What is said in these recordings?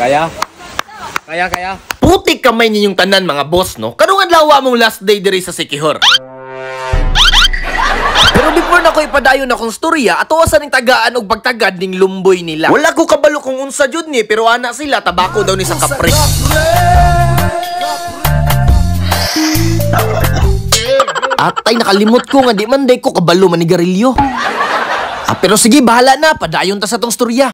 Kaya? Kaya, kaya? Putik kamay ninyong tanan mga boss, no? Karong adlaw among last day diri sa Siquijor. Pero before na ko ipadayon akong storya, ato sa ning tagaan og pagtagad ning lumboy nila. Wala ko kabalo kung unsa jud ni, pero ana sila tabako daw ni sa kapre. Atay, nakalimot ko nga di man day ko kabalo manigarilyo. Ah, pero sige, bahala na, padayon ta sa tong storya.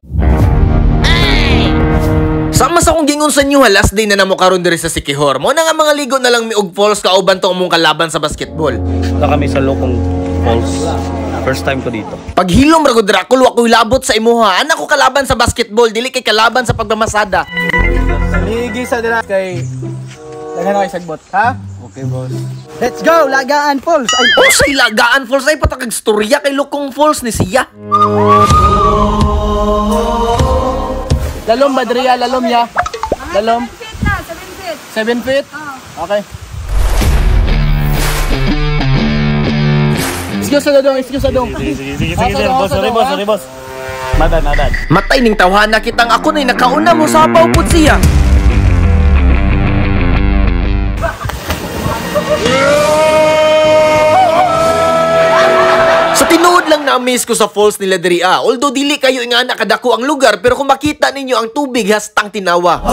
Sama sa akong gingon sa inyo, last day na namo karon diri sa Siquijor. Mo na nga mga ligo na lang mi og falls kauban to among kalaban sa basketball. Na kami sa Locong Falls. First time ko dito. Paghilom ra gud ra ko, wa koy labot sa imuha. Anak ko kalaban sa basketball, dili kay kalaban sa pagmamasada. Ligi sa dira kay daghan kay sagbot, ha? Okay, boss. Let's go, Lagaan Falls. Ay, oh, say Lagaan Falls ay patakag storya kay Locong Falls ni siya. Lalom ba diriya, lalom ya? Lalom. 7 feet na, 7 feet. 7 feet? Oh. Okay. Excuse sa dong, excuse sa dong. Sige, sige, sige, sige, sir. Boss, sorry, boss, sorry, boss. My bad, my bad. Matay ning tawhana kitang ako na'y nakauna mo sa sapaw pud siya. Sa tinuod lang na-amaze ko sa falls nila diri ah. Although dili kayo ingana kadako ang lugar, pero kung makita ninyo ang tubig hastang tinawa.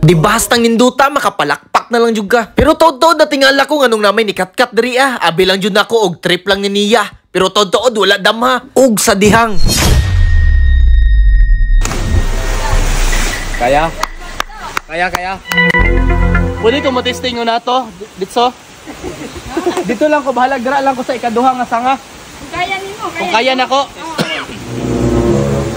Di ba hastang ninduta makapalakpak na lang jud ka. Pero tuod-tuod na tingala ko nganong namay ni katkat diri ah. Abi lang jud nako og trip lang ni niya. Pero tuod-tuod wala damha og sa dihang. Kaya? Kaya, kaya? Pwede ko mo-testing na to dito. Dito lang ko, bahalag dira lang ko sa ikaduha nga sanga. Kung kaya nimo, kaya. Kung kaya nako.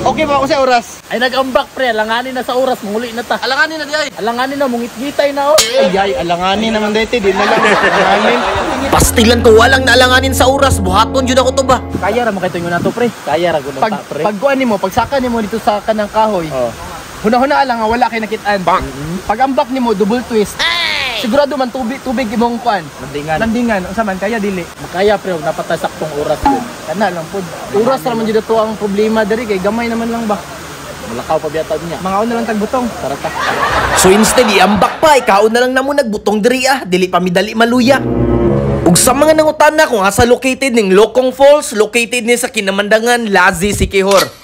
Okay ba ako sa oras? Ay nag-ambak pre, alanganin na sa oras, manguli na ta. Alanganin na di ay. Alanganin na, mungit-gitay na oh. Ay, ay, alanganin naman dito, di na lang. Alanganin. Pastilan ko walang naalanganin sa oras, buhaton jud ako to ba. Kaya ra mo kay na to pre. Kaya ra gud Pag pre. pagkuan nimo, pagsaka nimo dito sa kanang kahoy. Oh. Huna-huna lang nga wala kay nakitaan. Pag ambak nimo double twist. Sigurado man tubig tubig imong kuan. Landingan. Landingan, unsa man kaya dili. Makaya pre, og napatay saktong oras yun. Kana lang pud. Oras ra man jud ato ang problema diri kay gamay naman lang ba. Malakaw pa biyata niya. Mga una lang tagbutong. Tara ta. So instead iambak pa, ikaon na lang namo nagbutong diri ah, dili pa midali maluya. Ug sa mga nangutana kung asa located ning Locong Falls, located ni sa Kinamandangan, Lazi, Siquijor.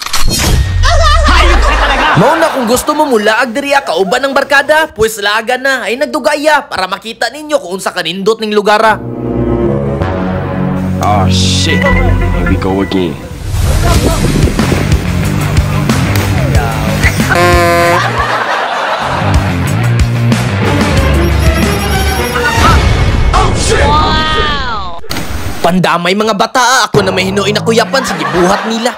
Mao na kung gusto mo mulaag diri ah, kauban ng barkada, pues laagan na ay nagdugaya para makita ninyo kung unsa kanindot ning lugar ah. Oh shit. Here we go again. Pandamay mga bata ah, ako na may hinuin na kuyapan sa gibuhat nila.